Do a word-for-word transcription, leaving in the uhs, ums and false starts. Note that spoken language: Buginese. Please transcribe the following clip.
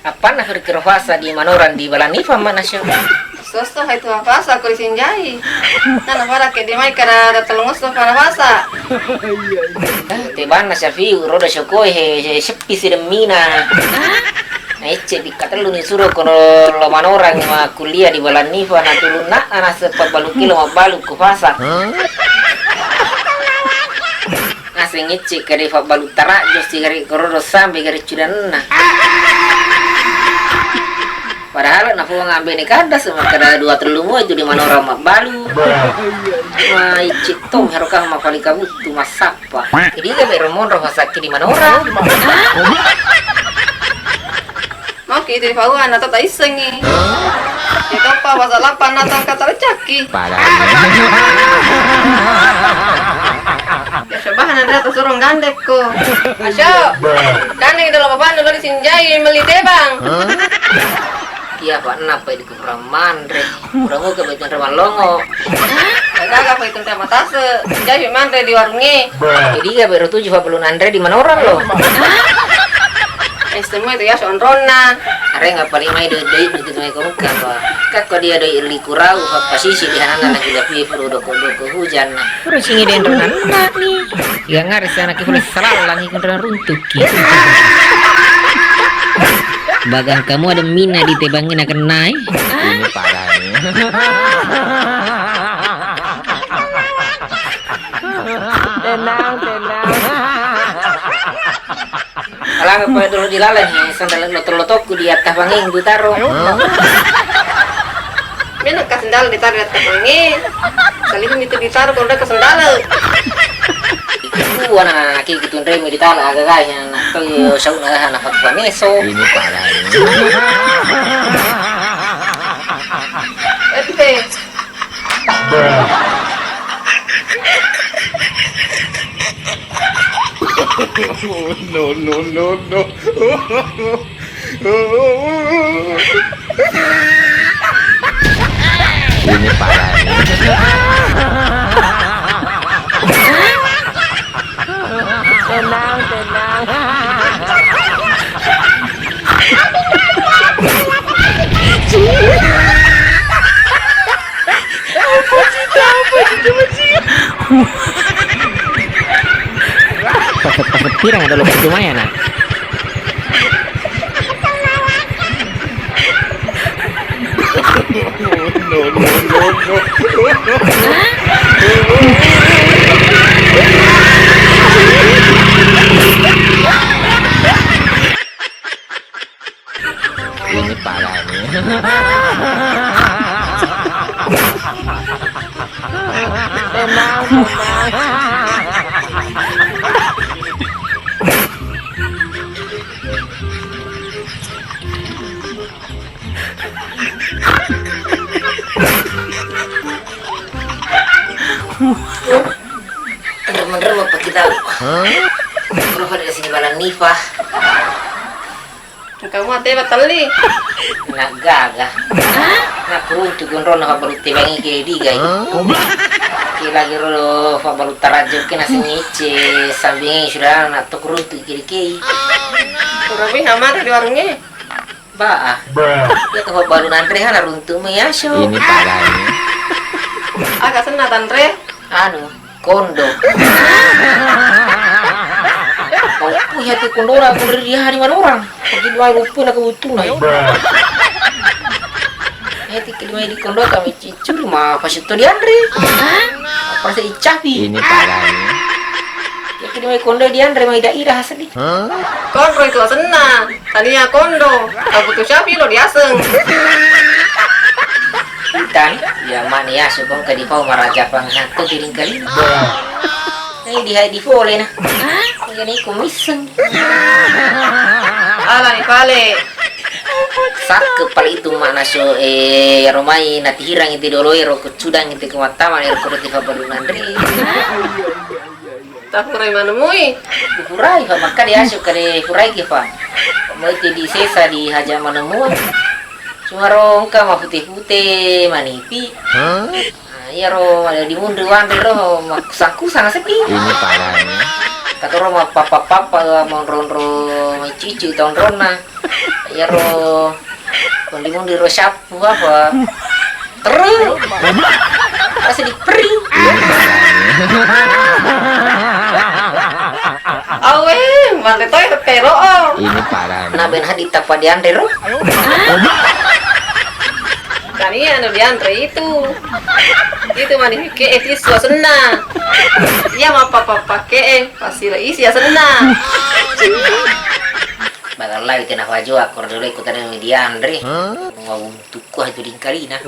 Appanna firkiro fasa di manorang di balanni famma nasyo. Sosto hai tu fasa ko risinjai. Nana fara ke di mai kada da telungosto fara fasa. Ah, tebanna Syafiu roda syokoi he, he seppi sidemmina. Na ecce dikka tellu ni suro kono lo manorang ma kuliah di balanni fa na tulunna ana seppa balu kilo mabbalu ku fasa. Naseng ecce kade fabbalu tarajjo sigare korodo sampe gare cudanna. Padahal na puang ambene kada semakkada dua tellu mua itu di manorang mabbalu. Ma icci tom hero kang mapalika buttu massappa. Jadi ga bero monro fasakki di manorang. Maki itu difaua na tata issengi. Ditoppa pasalapan na tangka talecakki. Parah. Ya, coba na dia surung gandekko. Asyo. Gandeng dalam apa dulu disinjai meli tebang. Iya, Pak, napa di kurang manre? Kurang muka betul mallongo. Gaga apa itu teh matase? Sinjai manre di warunge. Jadi ga bero tuju fa belum anre di manorang lo. Eh, semua itu ya sonronna. Are ngapa lima doi doi itu mai kongka apa? Kakko dia doi likurau apa sisi di hanana lagi lebih perlu doko doko hujan nah. Terus ini dendro nanna nih. Yang ngaris anak ibu salah lagi kena runtuki. Bagang kamu ada mina di tebangnya kenai. Ini parah nih. Tenang, tenang. Alangka pole dulu dilaleng, eh, sandal lotong-lotongku di atas bangeng butaro. Mena ka sandal ditaruh di atas bangeng. Salihin itu ditaruh kalau udah ke sandal. Itu anak-anak itu tunremi ditala aga-aga yang nak tu sauna na pakai pameso. Ini parah ini. Ente. No, no, no, no. Ini parah ini. Tenang, tenang. Pas-, pas pirang ada lo percuma ya, nak? No, no, no, no. Ini parah ini. Tenang, tenang. Rem-rem apa kita? Kalau pada sini balang nifa. Engka mua teba telli. Naggaga. Nakkuruntu gondronna fabbalu tebangi ke digai. Ke lagi ro fabbalu tarajjo ke nasengecce sambingi sudah na to kuruntu ke dikei. Kurabui hamara di warungnge. Ba ah. Ya ke fabbalu nanre hana runtu mai aso. Ini parah ini. Aga senna tanre? Anu. Kondo. Uppu hati kondora kondori dia hari manorang. Pergi dua uppu na kebutuh na. Hati kedua di kondo kami cicur ma pasutto dianre. Apa saya icapi. Ini parah ini. Ya kedua kondo dianre mai daerah asli. Konro itu senna. Tania kondo, kabutu syafi lo diaseng. Tan, ya mani ya subang ke dipau maraja pang satu piring kali. Eh di hai di pole na. Ini ku misseng. Ala ni pale. Sakke pale itu mana so eh romai nati hirang itu dolo ero kucudang itu kumatama ero kudu tifa baru nandri. Tafurai manemui. Furai fa makka de asu kade furai ke fa. Mai te di sesa di haja manemua. Cuma ro engka mapute-pute manipi. Nah, iya ro ada di mundu wanre ro makusang-kusang sepi. Ini parah ini. Katoro mapapa-papa monronro macici tonronna. Iyaro undi-undi ro syappu apa? Teru. Masih diperi. Awe, mate toi pero. Ini parah. Na ben hadi tapa dianre ro. Tania anu dianre itu. Itu mani ke e tisu asenna. Iya mappa-papa ke e, pasti isi asenna. Bagallai tena fajo akor dulu ikutana dianre. Wau tukku haju dingkalina.